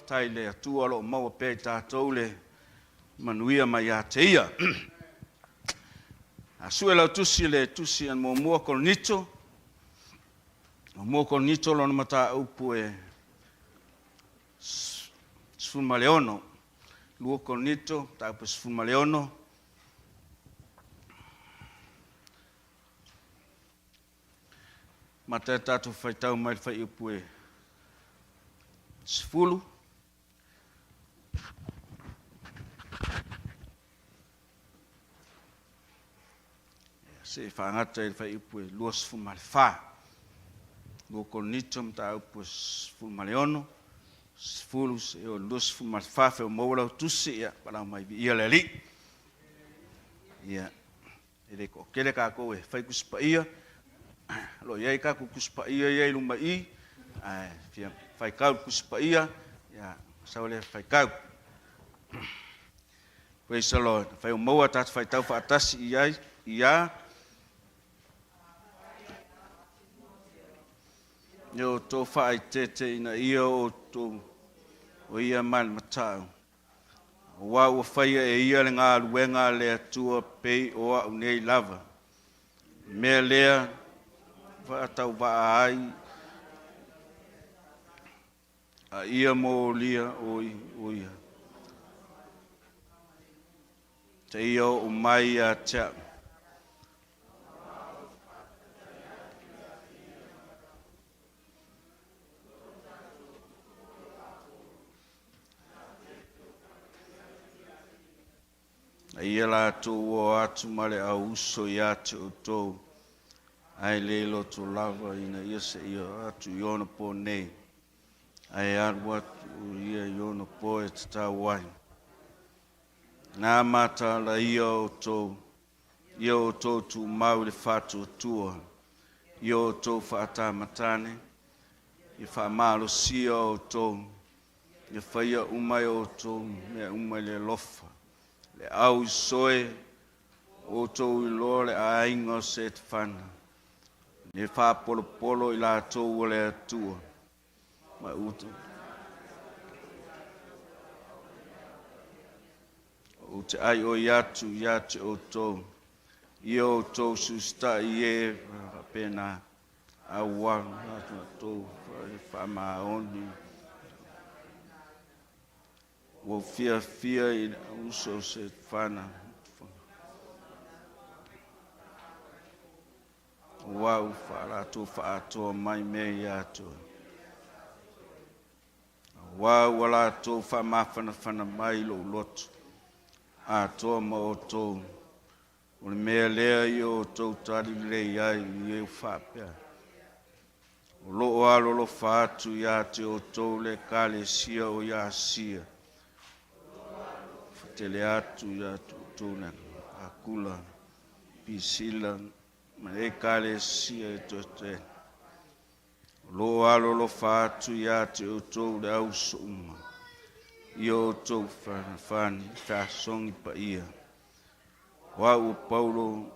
Faafetai i le Atua o lo o maua pea i tatou le manuia mai ia te Ia. A sue lau tusi le tusi a muamua Korinito, muamua Korinito lona mataupu e 16. 2 Korinito, mataupu 16. Amata ai le tatou faitau mai le fuaiupu e 10. Seia faagata i le fuaiupu e 24. 2 Korinito mataupu e 16, 10 seia oo i le 24. Afai ua maua lau tusi, ia valaau mai, viia le Alii. Ia, E le toatele tatou e fai Tusi Paia, o lo o i ai tatou Tusi Paia ia i luma i i, ae fia faitau i le Tusi Paia, ia, sau lea e faitau. Praise the Lord. Afai ua maua tatou faitau faatasi i ai, ia. Ia outou faaeteete ina ia outou o ia ma le matau. Aua ua faia e ia le galuega a le Atua pei o a'u nei lava. O le mea lea faatauvaa ai a ia molia o ia. Seia oo mai ia te a'u. A ia latou o atu ma le au uso ia te outou, ae le loto lava ina ia seia atu i ona po nei, ae alu atu ia i ona po e tatau ai. Na mataala ia outou, ia outou tumau i le faatuatua, ia outou faatamatane, ia faamalosia outou, ia faia uma e outou mea uma i le alofa, le au i soe, outou iloa le aiga o Setefana, le faapolopolo i latou o le Atua, ma utu. Ou te aioi atu ia te outou, ia outou susita'i e faapena, aua outou faamaoni. Ua ou fiafia i le uso o Setefana, aua ua faalatou faaatoa mai mea ia te oe. Aua ua latou faamafanafana mai lou loto atoa ma outou, o le mea lea ia outou tali lelei ai i e faapea, o lo o alolofa atu ia te outou le Ekalesia o i Asia, fatele atu ia te outou le Akula, Pisila ma le Ekalesia e toetoe. O lo o alolofa atu ia te outou le auso uma, i o outou fanafani feasogi paia. O au o Paulo,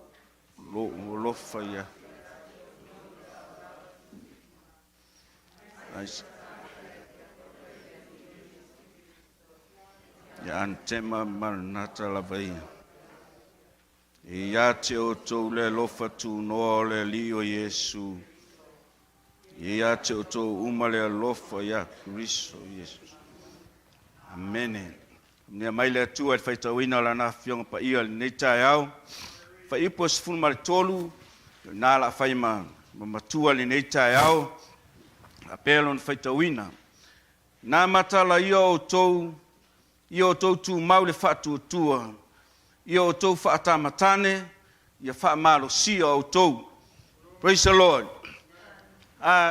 lou alofa ia. Ia anatema maranata lava ia. E ia te outou le alofa tunoa o le Alii o Iesu. E ia te outou uma le alofa ia Keriso Iesu. Amene. Faamanuia mai le Atua i le faitauina o Lana Afioga Paia i lenei taeao. Fuaiupu 13, o i ina o le a fai ma matua i lenei taeao, faapea lona faitauina. Na matala ia outou Ia outou tumau le faatuatua, ia outou faatamatane, ia faamalosia outou. Praise the Lord.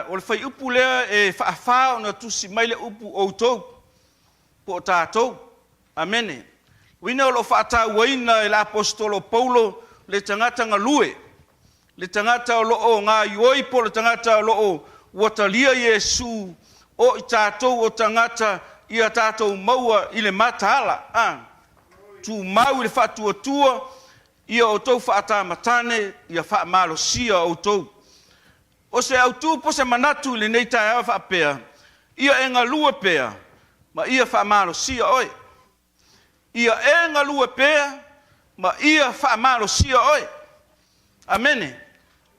O le fuaiupu lea e faafa ona tusi mai le upu outou, po o tatou. Amene. Uiga o lo o faatauaina e le Aposetolo Paulo le tagata galue, le tagata o lo o gaoioi po o le tagata o lo o ua talia Iesu, o i tatou o tagata ia tatou maua i le mataala, a tumau i le faatuatua, ia outou faatamatane, ia faamalosia outou. O se autu po o se manatu i lenei taeao e faapea, ia e galue pea. ma ia faamalosia oe. Ia e galue pea ma ia faamalosia oe. Amene.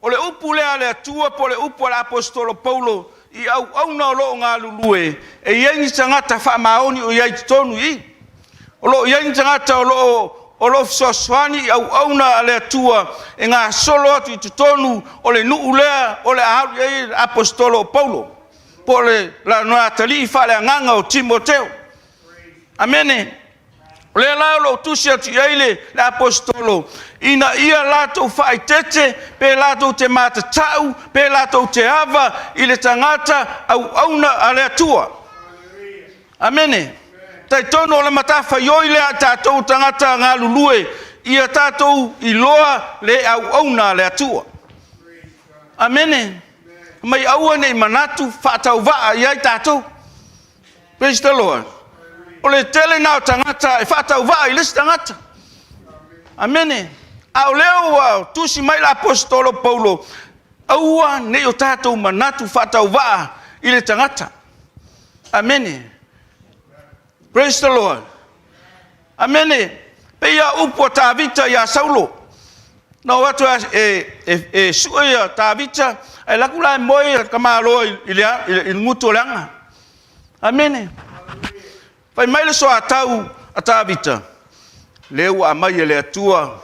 O le upu lea a le Atua po o le upu a le Aposetolo Paulo i auauna o lo o galulue, e i ai ni tagata faamaoni o i ai i totonu i i. O lo o i ai ni tagata o lo o fesoasoani i auauna a le Atua e gasolo atu i totonu o le nuu lea o le a alu i ai le Aposetolo o Paulo, po o le atalii faaleagaga o Timoteo. Amene. O lea la o lo o tusi atu i ai le aposetolo, ina ia latou faaeteete, pe latou te matatau, pe latou te ava i le tagata auauna a le Atua. Amene. E talitonu o le matafaioi lea a tatou o tagata galulue, ia tatou iloa le auauna a le Atua. Amene. Ma ia aua ne i manatu faatauvaa i ai tatou. Praise the Lord. O le tele lena o tagata e faatauvaa i le isi tagata. Amene. A o lea ua tusi mai le aposetolo Paulo, aua ne i o tatou manatu faatauvaa i le tagata. Amene. Praise the Lord. Amene. E pei lava o upu a Tavita ia Saulo. Na o atu e sue ia Tavita, ae alu atu la e moe le tamaloa i le gutu o le aga. Amene. Fai mai le soatau a Tavita, lea ua aumai e le Atua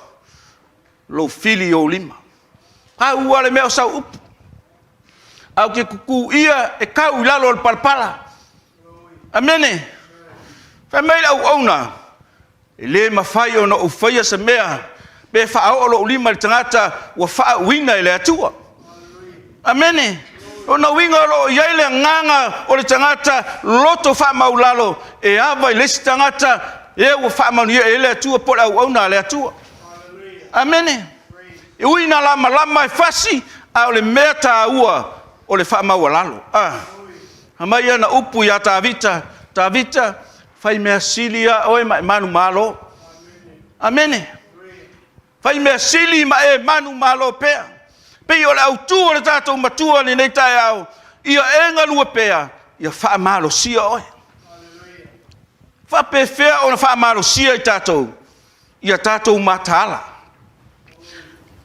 lou fili i ou lima. Pau lava le mea o sau upu, ae ou te tutu ia e tau i lalo o le palapala. Amene. Fai mai le auauna, e le mafai ona ou faia se mea pe faaoo lou lima i le tagata ua faauuina e le Atua. Amene. O lona uiga o lo o i ai le agaga o le tagata loto faamaualalo e ava i le isi tagata e ua faamanuia i ai le Atua po o le auauna a le Atua. Amene. E ui ina lamalama e fasi, a o le mea taua o le faamaualalo. Aumai ana upu ia Tavita, Tavita, fai mea sili lava oe ma e manumalo. Amene. Fai mea sili ma e manumalo pea. E pei o le autu o le tatou Matua i lenei taeao, ia e galue pea, ia faamalosia oe. E faapefea ona faamalosia i tatou? Ia tatou mataala.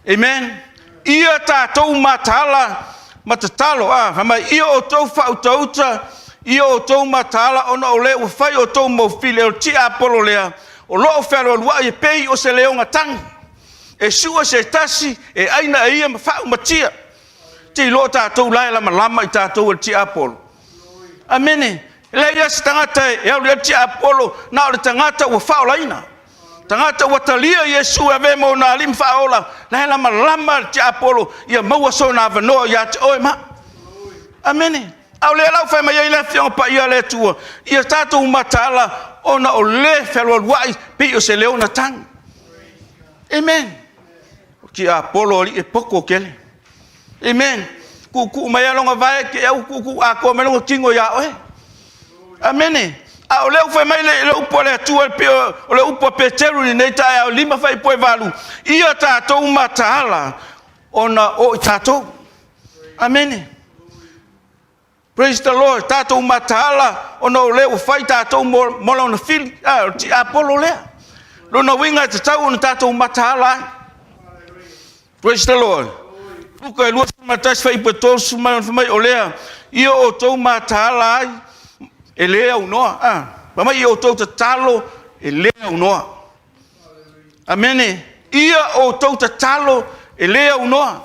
Amen. Ia tatou mataala ma tatalo. Fai mai, ia outou faautauta, ia outou mataala ona o le ua fai outou ma maufi, o le tiapolo lea o lo o fealualuai e pei o se leoga tagi, e sue se tasi e aina e ia ma faaumatia. Ou te iloa o tatou o la e lamalama i tatou e le tiapolo. Amene. E leai lava se tagata e alu i ai le tiapolo, na o le tagata ua faaolaina, tagata ua talia Iesu e avea ma ona alii ma faaola, la e lamalama le tiapolo ia maua sona avanoa ia te oe ma au. Amene. A o lea la ua fai mai ai le Afioga Paia a le Atua, ia tatou mataala ona o le fealualuai pei o se leona tagi. Amen. O tiapolo alii e poto tele. Amen. Tuutuu mai lava lona vae, te i lava ua tuutuu atoa mai lona tino ia oe. Amene. A o lea ua fai mai le upu a le Atua, e pei o le upu a Peteru i lenei taeao 5:8, ia tatou mataala ona o i tatou. Amene. Praise the Lord. Tatou mataala ona o lea ua fai tatou mo lona fili. A, o le tiapolo lea. Lona uiga e tatau ona tatou mataala ai. Praise the Lord. Luka e 21 fuaiupu e 36 fai mai o lea, ia outou mataala ai e le aunoa. Fai mai ia outou tatalo e le aunoa. Amene. Ia outou tatalo e le aunoa.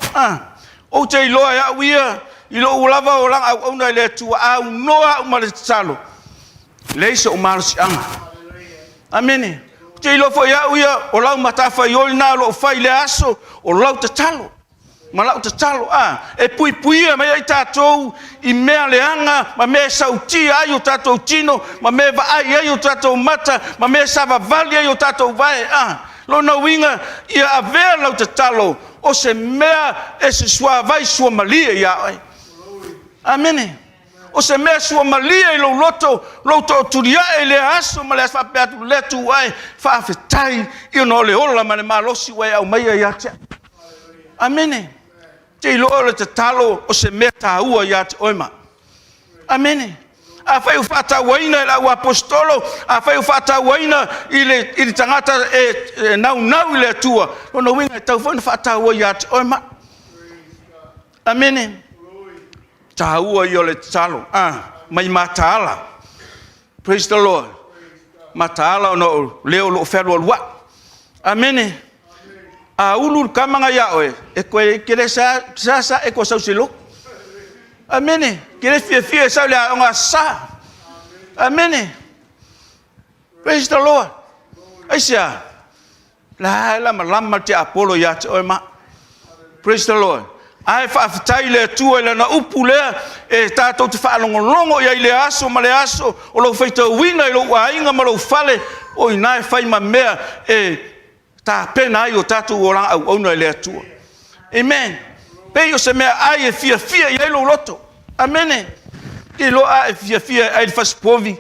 Ou te iloa e au ia i lou lava olaga auauna i le Atua, a aunoa au ma le tatalo, e leai sou malosiaga. Amene. Ou te iloa foi e au ia, o lau matafaioi lena o lo o fai i lea aso, o lau tatalo ma lau tatalo, e puipuia mai ai tatou i mea leaga ma mea e sautia ai o tatou tino, ma mea e vaai ai o tatou mata, ma mea e savavali ai o tatou vae. Lona uiga, ia avea lau tatalo o se mea e se suavai suamalie ia oe. Amene. O se mea suamalie i lou loto, lou tootuli ae i lea aso ma le aso faapea atu, le Atua e, faafetai ona o le ola ma le malosi ua e aumaia ia te au. Amene. Te iloa o le tatalo o se mea taua ia te oe ma. Amene. Afai ua faatauaina e le auaposeitolo, afai ua faatauaina i le tagata e naunau i le Atua, o lona uiga e tatau foi ona faataua ia te oe ma au. Amene. O le taua ia o le tatalo, mai mataala. Praise the Lord. Mataala ona o le o lo o fealualuai. Amene. A ulu le tama lena ia oe, e te le seasea e toe sau i se lotu. Amene. E te le fiafia e sau i le aoga Aso Sa. Amene. Praise the Lord. Aisea? O la e lamalama le tiapolo ia te oe ma au. Praise the Lord. Ae faafetai i le Atua i Lana upu lea e tatou te faalogologo i ai i lea aso ma lea aso, o lou faitauina i lou aiga ma lou fale, o i ina e fai ma mea e tapena ai o tatou olaga auauna i le Atua. Amen. Pei o se meaai e fiafia i ai lou loto. Amene. Ou te iloa a e fiafia e ai i le fasipovi,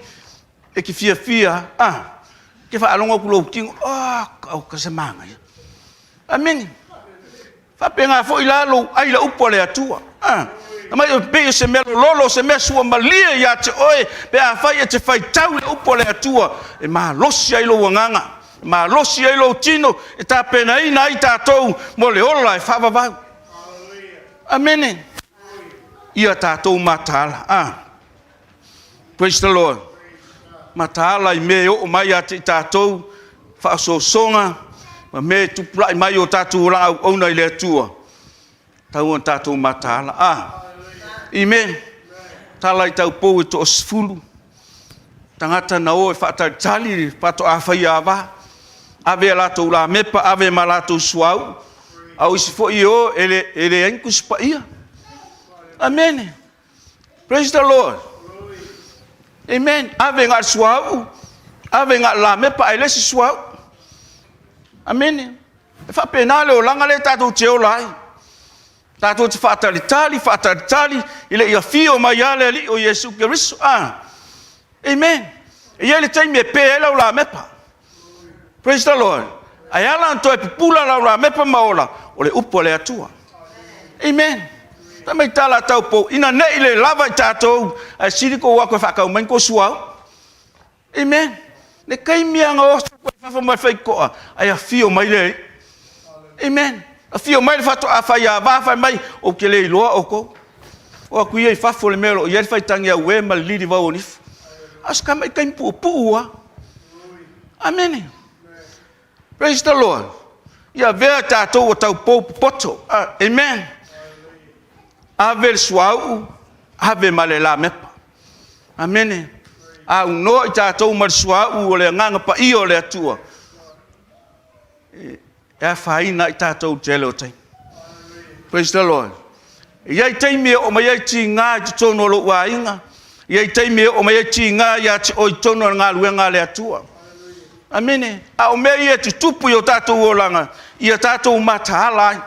e te fiafia lava. E te faalogo atu i lou tino, oka se manaia. Amene. E faapena foi la lou ai i le upu a le Atua. Aumai e pei o se mea lololo, o se mea suamalie ia te oe pe afai e te faitau i le upu a le Atua, e malosi ai lou agaga, e malosi ai lou tino, e tapenaina ai tatou mo le ola e faavavau. Amene. Ia tatou mataala. Praise the Lord. Mataala i mea e oo mai ia te i tatou, faaosoosoga ma mea e tupula'i mai i o tatou olaga auauna i le Atua, e tatau ona tatou mataala. Amen. Tala i taupou e toasefulu tagata na o e faatalitali le faatoa faiava, ave a latou lamepa, ave ma latou suauu, a o isi foi e o e leai ni Tusi Paia. Amene. Praise the Lord. Amen. Ave na o le suauu, ave na o le lamepa ae leai se suauu. Amene. E faapena le olaga lea tatou te ola ai. Tatou te faatalitali, faatalitali ina ia afio mai lava le Alii o Iesu Keriso. Amen. E i ai le taimi e pe ai lau lamepa. Praise the Lord. Ae ala ona toe pupula lau lamepa ma ola, o le upu a le Atua. Amen. Fai mai tala a taupou, ina ne i le lava i tatou, ae sili tou o atu e faatau mai ni tou suauu. Amen. Le taimi lava na o atu ai i fafo ma le faitotoa, ae afio mai le Alii. Amen. Afio mai le faatoa faiava fai mai, ou te le iloa outou. O atu ia i fafo i le mea o lo o i ai le faitagi auē ma le lilivau o nifo. A o se tamai taimi puupuu lava. Amene. Praise the Lord. Ia avea tatou ua taupou popoto. Amen. Ave le suauu, ave ma le lamepa. Amene. Aunoa i tatou ma le suauu o le Agaga Paia o le Atua. E afaina ai tatou i le tele o taimi. Praise the Lord. E i ai taimi e oo mai ai tiga i totonu o lou aiga, e i ai taimi e oo mai ai tiga ia te oe i totonu o le galuega a le Atua. Amene. A o mea ia e tutupu i o tatou olaga, ia tatou mataala ai.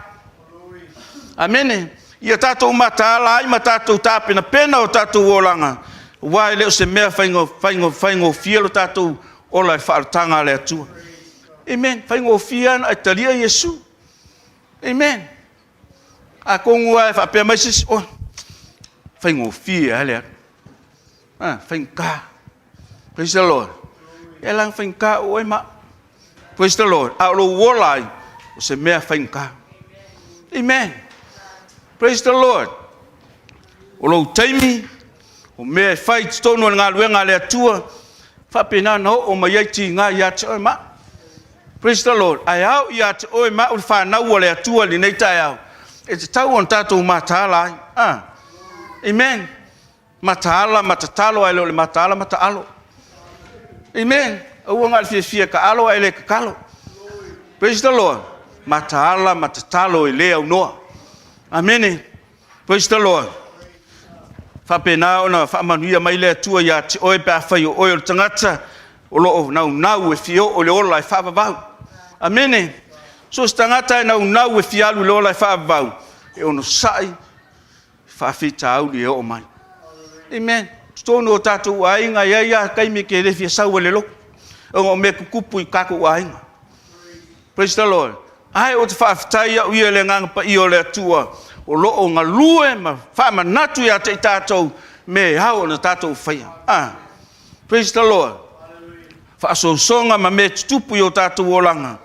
Amene. Ia tatou mataala ai ma tatou tapenapena o tatou olaga, aua e le o se mea faigofie lo tatou ola i le faaolataga a le Atua. Amen. Faigofie lava ona e talia Iesu. Amen. Atonu lava e faapea mai se isi, oh, faigofie lava le alu. Ah, faigata. Praise the Lord. E la faigata oe ma. Praise the Lord. A o lou ola ai, o se mea faigata. Amen. Praise the Lord. O lou taimi, o mea e fai i totonu o le galuega a le Atua, faapena ona oo mai ai tiga ia te oe ma au. Praise the Lord. Ae ao ia te oe ma au le fanau a le Atua i lenei taeao, e tatau ona tatou mataala ai. Amen. Mataala ma tatalo ae le o le mataala ma taalo. Amen. Aua na o le fiafia e taalo ae le tatalo. Praise the Lord. Mataala ma tatalo e le aunoa. Amene. Praise the Lord. Faapena ona faamanuia mai le Atua ia te oe pe afai o oe o le tagata o lo o naunau e fia oo i le ola e faavavau. Amene. So o se tagata e naunau e fia alu i le ola e faavavau, e onosai faafitauli e oo mai. Amen. Totonu o tatou aiga, e i ai lava taimi e te le fia sau ai i le lotu, ona o mea tutupu i tatou aiga. Praise the Lord. Ae ou te faafetai au ia i le Agaga Paia o le Atua o lo o galue ma faamanatu ia te i tatou mea e ao ona tatou faia. Ah, praise the Lord. Faasoasoga ma mea e tutupu i o tatou olaga,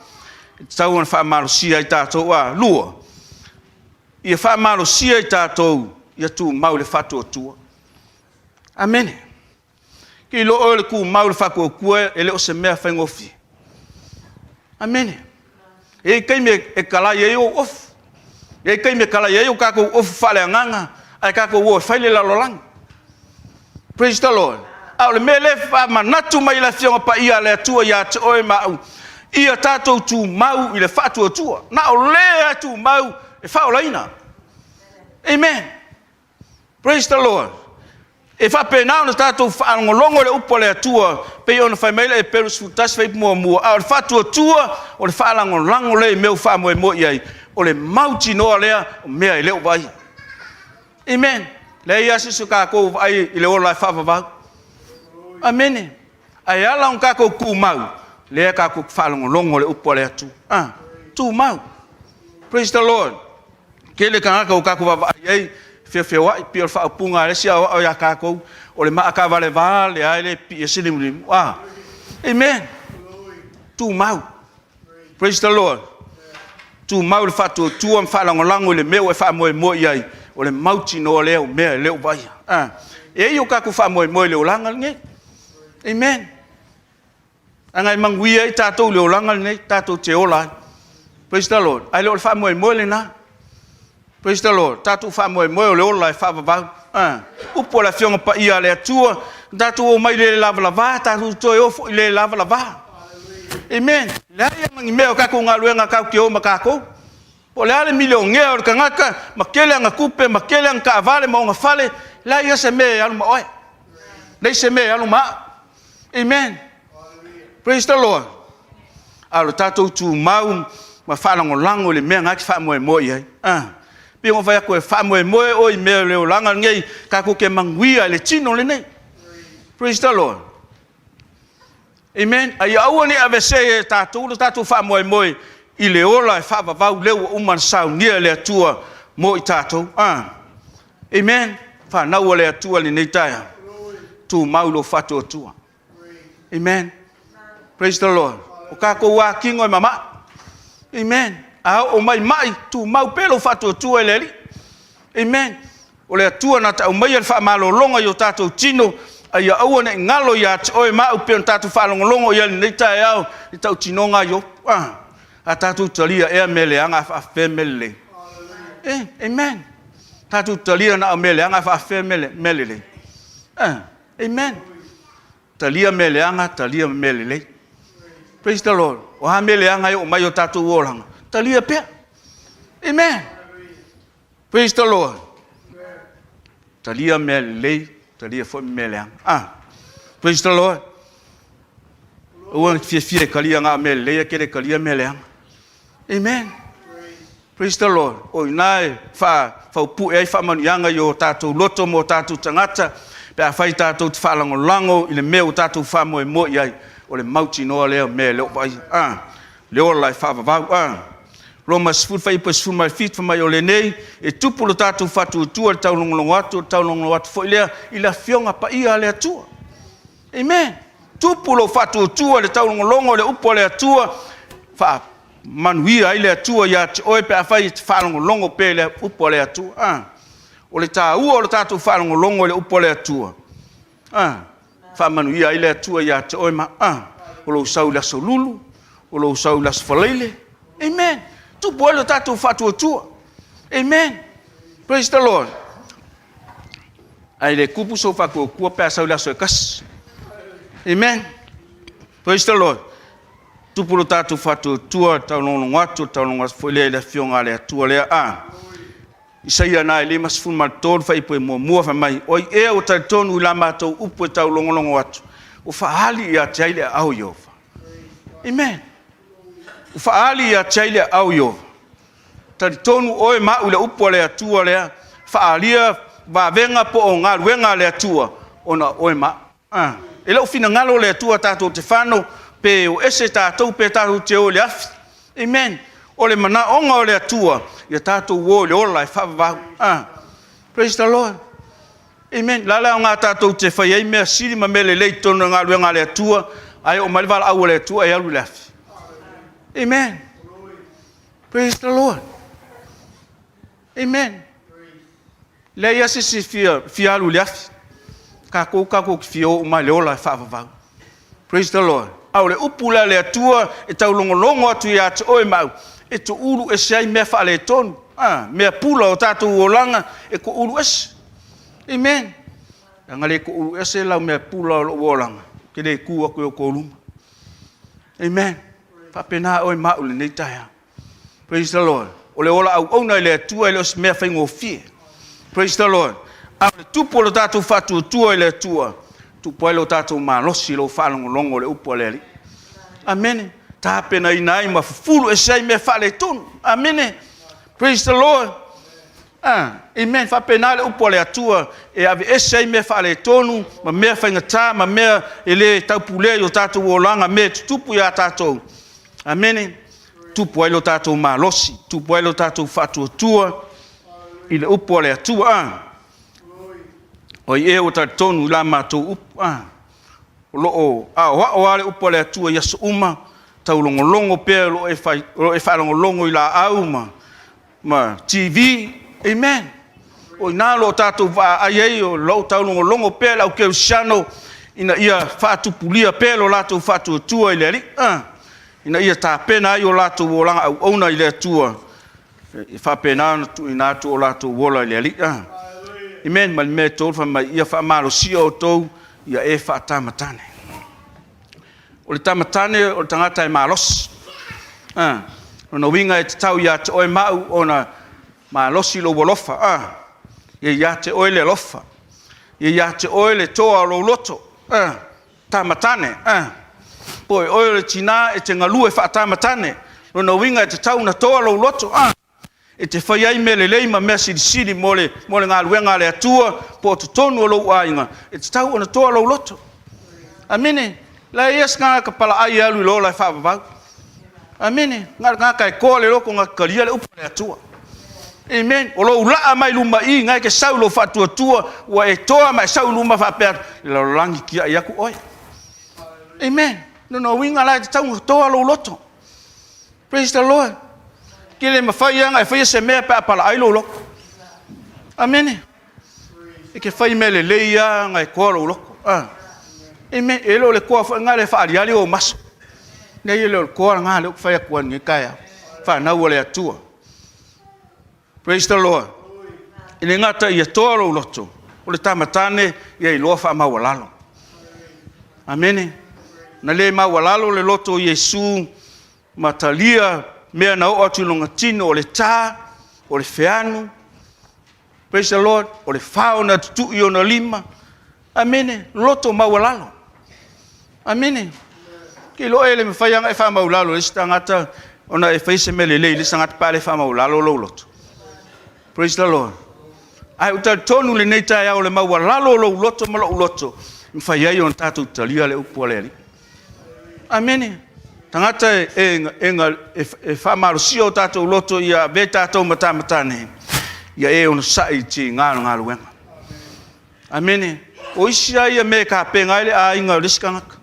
e tatau ona faamalosia ai tatou. A lua, ia faamalosia i tatou ia tumau i le faatuatua. Amene. Ke iloa oe le tumau i le faatuatua e le o se mea faigofie. Amene. E i ai taimi e kalai ai ou ofu. E i ai taimi e kalai ai o tatou ofu faaleagaga, ae tatou o e fai le lalolagi. Praise the Lord. A o le mea lea e faamanatu mai e le Afioga Paia a le Atua ia te oe ma au, ia tatou tumau i le faatuatua. Na o le e tumau e faaolaina. Amen. Praise the Lord. E faapena ona tatou faalogologo i le upu a le Atua, pei ona fai mai le Eperu 11 fuaiupu 1, a o le faatuatua, o le faalagolago lea i mea ua faamoemoe i ai, o le mautinoa lea o mea e le o vaaia. Amen. Leai lava se isi o tatou o vaai i le ola e faavavau. Amene. Ae ala ona tatou tumau, lea tatou te faalogologo i le upu a le Atua. Ah, tumau. Praise the Lord. Tele tagata ua tatou vaavaai i ai, feofeoai, pei o le faaupuga a le isi aoao ia tatou, o le maa taavale vale lava e le pipii ai se limulimu. Ah, amen. Tumau. Praise the Lord. Tumau le faatuatua ma faalagolago i le mea ua e faamoemoe i ai, o le mautinoa lea o mea e le o vaaia. Ah. E i ai o tatou faamoemoe i le olaga lenei. Amen. Leaga e manuia ai tatou i le olaga lenei, tatou te ola ai. Praise the Lord. Ae le o le faamoemoe lena. Praise the Lord. Tatou faamoemoe o le ola e faavavau. Ah. Upu a le Afioga Paia a le Atua, tatou omai le lavalava, tatou toe o foi le lavalava. Amen. Leai ma ni mea o tatou galuega tatou te o ma tatou. Po o le a le milionea o le tagata, ma tele ana tupe, ma tele ana taavale ma ona fale, leai lava se mea e alu ma oe. Leai se mea e alu ma au. Amen. Praise the Lord. A o le tatou tumau ma faalagolago i le mea na e te faamoemoe i ai. Ah. Pei ona fai atu e faamoemoe oe i mea o le olaga lenei, tatou te manuia i le tino lenei. Praise the Lord. Amen. A ia aua ne i aveesea e tatou lo tatou faamoemoe i le ola e faavavau lea ua uma ona saunia e le Atua mo i tatou. Ah. Amen. Fanau a le Atua i lenei taeao. Tumau lou faatuatua. Amen. Praise the Lord. O tatou atino e mama'i. Amen. A oo mai ma'i, tumau pea lou faatuatua i le Alii. Amen. O le Atua na te aumaia le faamalologa i o tatou tino, a ia aua ne i galo ia te oe ma au pei ona tatou faalogologo i ai i lenei taeao i tautinoga a Iopu. A, a tatou talia ea mea leaga a faafefea mea lelei? Eh, amen. Tatou talia na o mea leaga a faafefea mea lelei? Eh, amen. Talia mea leaga, talia mea lelei. Praise the Lord. O a mea leaga e oo mai o tatou olaga, talia pea. Amen. Praise the Lord. Talia mea lelei, talia foi mea leaga. Ah. Praise the Lord. Aua ne fiafia e talia na o mea lelei, ae ke le talia mea leaga. Amen. Praise the Lord. O ina e faafaupue ai faamanuiaga i o tatou loto ma o tatou tagata, pe afai tatou te faalagolago i le mea ua tatou faamoemoe i ai, o le mautinoa lea o mea e le o vaaia. Ah, le ola e faavavau. Ah. Roma 10 fuaiupu 17 fai mai o lenei e tupu lo tatou faatuatua i le taulogologo atu, o le taulogologo atu foi lea i le Afioga Paia a le Atua. Amen. Tupu lou faatuatua i le taulogologo i le upu a le Atua, faamanuia ai le Atua ia te oe pe afai e te faalogologo pea i le upu a le Atua. Ah. O le taua o le tatou faalogologo i le upu a le Atua. Ah. Faamanuia ai le Atua ia te oe ma ah. O lou sau i le aso Lulu, o lou sau i le aso Faraile. Amen. Tupu ai lo tatou faatuatua. Amen. Praise the Lord. Ae le tupu sou faatuatua pe a sau i le aso e tasi. Amen. Praise the Lord. Tupu lo tatou faatuatua, taulogologo atu, taulogologo atu foi lea i le Afioga a le Atua lea. A. Isaia na e 53 fuaiupu e muamua fai mai, O ai ea ua talitonu i la matou upu e taulogologo atu, ua faaali ia te ai le aao o Ieova. Amen. Ua faaali ia te ai le aao o Ieova. Talitonu oe ma au i le upu a le Atua lea, faaalia vavega po o galuega a le Atua ona o oe ma au. A. E le o finagalo le Atua tatou te fano, pe o ese tatou pe tatou te o i le afi. Amen. O le manaoga o le Atua, ia tatou o i le ola e faavavau. A. Praise the Lord. Amen. La le aoga tatou te fai ai mea sili ma mea lelei i totonu o le galuega a le Atua, ae oo mai le valaau a le Atua e alu i le afi. Amen. Praise the Lord. Amen. Leai lava se isi fia, fia alu i le afi. Tatou, tatou te fia o uma i le ola e faavavau. Praise the Lord. A o le upu lea a le Atua e taulogologo atu ia te oe ma au, e toulu ese ai mea faaletonu, a, mea pula o tatou olaga e toulu ese. Amen. Leaga le toulu ese lau mea pula o lou olaga, ou te le tu atu i outou luma. Amen. Faapena oe ma au i lenei taeao. Praise the Lord. O le ola auauna i le Atua e le o se mea faigofie. Praise the Lord. A o le tupu o lo tatou faatuatua i le Atua, tupu ai lo tatou malosi i lou faalogologo i le upu a le Alii. Amene. Tapenaina ai ma fufulu ese ai mea faaletonu. Amene. Praise the Lord. Ah, amen. Faapena le upu a le Atua e aveese ai mea faaletonu ma mea faigata ma mea e le taupulea i o tatou olaga, mea e tutupu iā tatou. Amene. Tupu ai lo tatou malosi, tupu ai lo tatou faatuatua i le upu a le Atua. Ah. O ai ea ua talitonu i la matou upu? Ah. O lo o aoao lava le upu a le Atua i aso uma, taulogologo pea o lo o e faalogologo i laau ma ma TV. Amen. O i ina o lo o tatou vaai ai, o lo o taulogologo pea le au kerisiano ina ia faatupulia pea lo latou faatuatua i le Alii, ina ia tapena ai o latou olaga auauna i le Atua, e faapena ona tuuina atu o latou ola i le Alii. Amen. Ma le mea e tolu, fai mai, ia faamalosia outou ia e faatamatane. O le tamatane o le tagata e malosi. A, lona uiga e tatau ia te oe ma au ona malosi lou alofa. A, ia ia te oe le alofa. Ia ia te oe le toa o lou loto. A, tamatane. A, po o oe o le tinā e te galue faatamatane. Lona uiga e tatau ona toa lou loto. A, e te fai ai mea lelei ma mea silisili mo le, mo le galuega a le Atua po o totonu o lou aiga, e tatau ona toa lou loto. Amene. Leai ia se tagata palaai e alu i le ola e faavavau. Amene. Na o le tagata e toa le loto na te talia le upu a le Atua. Amen. O lou laa mai luma i, na e te sau i lou faatuatua, ua e toa ma e sau i luma faapea, le lalolagi tiai atu oe. Amen. Lona uiga la e tatau ona toa lou loto. Praise the Lord. Ke le mawhai anga e whaia se mea pe a pala ai lou loko. Amene. E ke whai mea lelei anga e koa lou loko. Ah. Amen. E le o le koa foi ngā le whaaliali o maso. Nei e le o le koa ngā le o whai aku an nge kaea. Whanau o le Atua. Praise the Lord. E le gata ia toa lou loto, o le tama tane ia iloa faamaualalo. Amene. Na le maualalo le loto o Iesu ma talia mea na oo atu i lona tino o le ta, o le feanu. Praise the Lord. O le fao na tutui i ona lima. Amene. Loto maualalo. Amene. Ke iloa e le mafai lava ona e faamaulalo i le isi tagata ona e fai se mea lelei i le isi tagata pe a le faamaulalo lou loto. Praise the Lord. Ae ou talitonu i lenei taeao o le maualalo o lou loto ma lou loto, e mafai ai ona tatou talia le upu a le Alii. Amene. Tagata e, e, e, e, e faamalosia o tatou loto ia avea tatou matamatane, ia e onosai i tiga o le galuega. Amene. O isi lava ia mea e tapena ai le aiga o le isi tagata,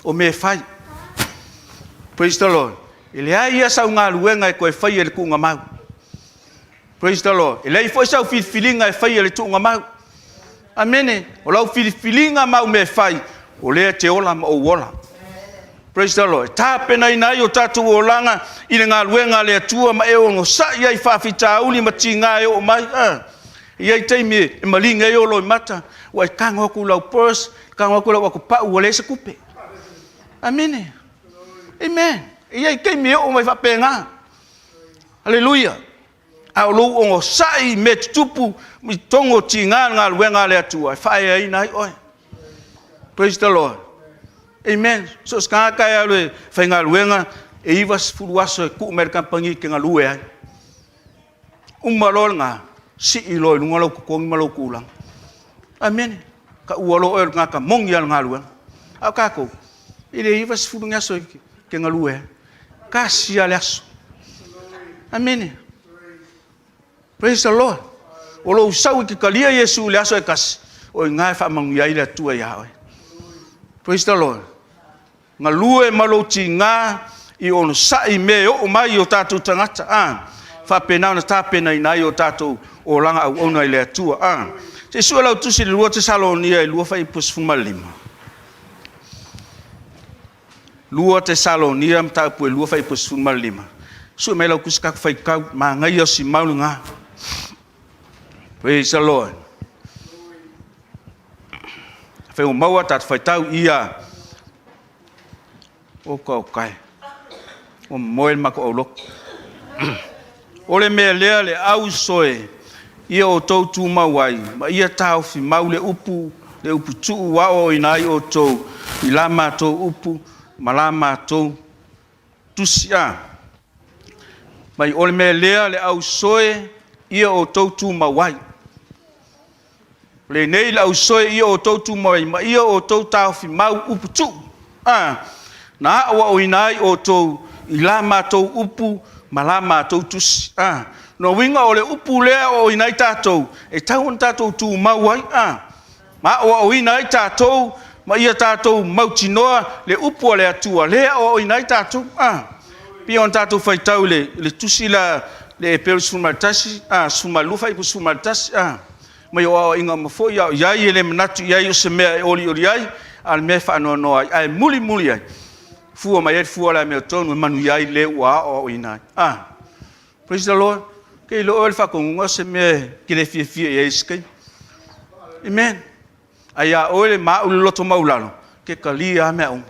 o mea e fai. Praise the Lord. E leai ia sau galuega e toe faia i le tuugamau. Praise the Lord. E leai foi sau filifiliga e faia i le tuugamau. Amene. O lau filifiliga ma au mea e fai, o lea e te ola ma ou ola. Praise the Lord. E tapenaina ai o tatou olaga i le galuega a le Atua ma e onosai ai i faafitauli ma tiga e oo mai. E i ai taimi e maligi ai ou loimata, ua e tago atu i lau purse, tago atu i lau atopau ua leai se tupe. Amene. Amen. E i ai taimi e oo mai faapena. Aleluia. A o lou onosai i mea tutupu i totonu o tiga le galuega a le Atua e faaeaina ai oe. Praise the Lord. Amen. So o se tagata e alu e faigaluega e 90 aso e tuu mai le kamupani e te galue ai. Uma loa lena, sii loa i luga lou totogi ma lou tulaga. Amene. Taua loa oe o le tagata moni lava o le galuega. A o tatou, e le 90 ni aso e te galue ai. Tasi lava le aso. Amene. Praise the Lord. O lou sau e te talia Iesu i le aso e tasi. O i ina e faamanuia ai le Atua ia oe. Praise the Lord. Galue ma lou tiga i onosai i mea e oo mai i o tatou tagata, a faapena ona tapenaina ai o tatou olaga auauna i le Atua. A se i sue lau Tusi i le 2 Tesalonia 2 fuaiupu 15. 2 Tesalonia mataupu e 2 fuaiupu 15. Sue mai lau tusi tatou faitau, manaia o si mau lena. Praise the Lord. Afai ua maua tatou faitau ia oka oka e, ua momoe le matou aulotu. O le mea lea le ausoe ia outou tumau ai, ma ia taofi mau le upu, le upu tuu ua aoaoina ai outou i la matou upu ma la matou tusi. A mai o le mea lea le ausoe ia outou tumau ai. O lenei le ausoe ia outou tumau ai, ma ia outou taofi mau upu tuu, a na aoaoina ai outou i la matou upu ma la matou tusi. A lona uiga o le upu lea e aoaoina ai tatou, e tatau ona tatou tumau ai, a ma aoaoina ai tatou ma ia tatou mautinoa le upu a le Atua lea e aoaoina ai tatou. A pei ona tatou faitau i le tusi la le Hepeu 11, a 12 fuaiupu 11, a mai o aoaiga uma foi a o i ai, e le manatu i ai o se mea e olioli ai, a o le mea e faanoanoa ai, ae mulimuli ai, fua mai ai le fua o le amiotonu e manuia ai le ua aoaoina ai. Ah, praise the Lord. Ke iloa oe le faatonuga o se mea e te le fiafia i ai i se taimi. Amen. Ae ia oe le ma au le loto maualalo, ke talia lava mea uma.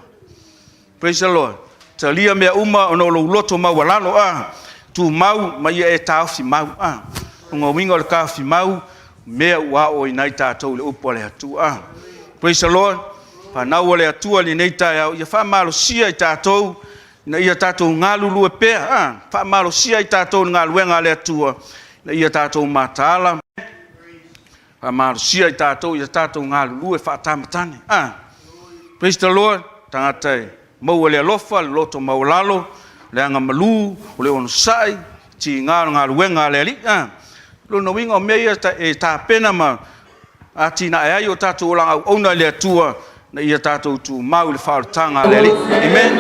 Praise the Lord. Talia mea uma ona o lou loto maualalo, a tumau ma ia e taofi mau. A o uiga o le taofi mau, mea ua aoaoina ai tatou i le upu a le Atua. A praise the Lord. Fanau a le Atua i lenei taeao, ia faamalosia i tatou ina ia tatou galulue pea, a faamalosia i tatou i le galuega a le Atua, ina ia tatou mataala, faamalosia i tatou ia tatou galulue faatamatane. A praise the Lord. Tagata e maua le alofa, le loto maualalo, le agamalu, o le onosai, tiga o le galuega a le Alii. A lona uiga o mea ia e tapena ma atinae ai o tatou olaga auauna i le Atua, ina ia tatou tumau i le faaolataga a le Alii. Amen.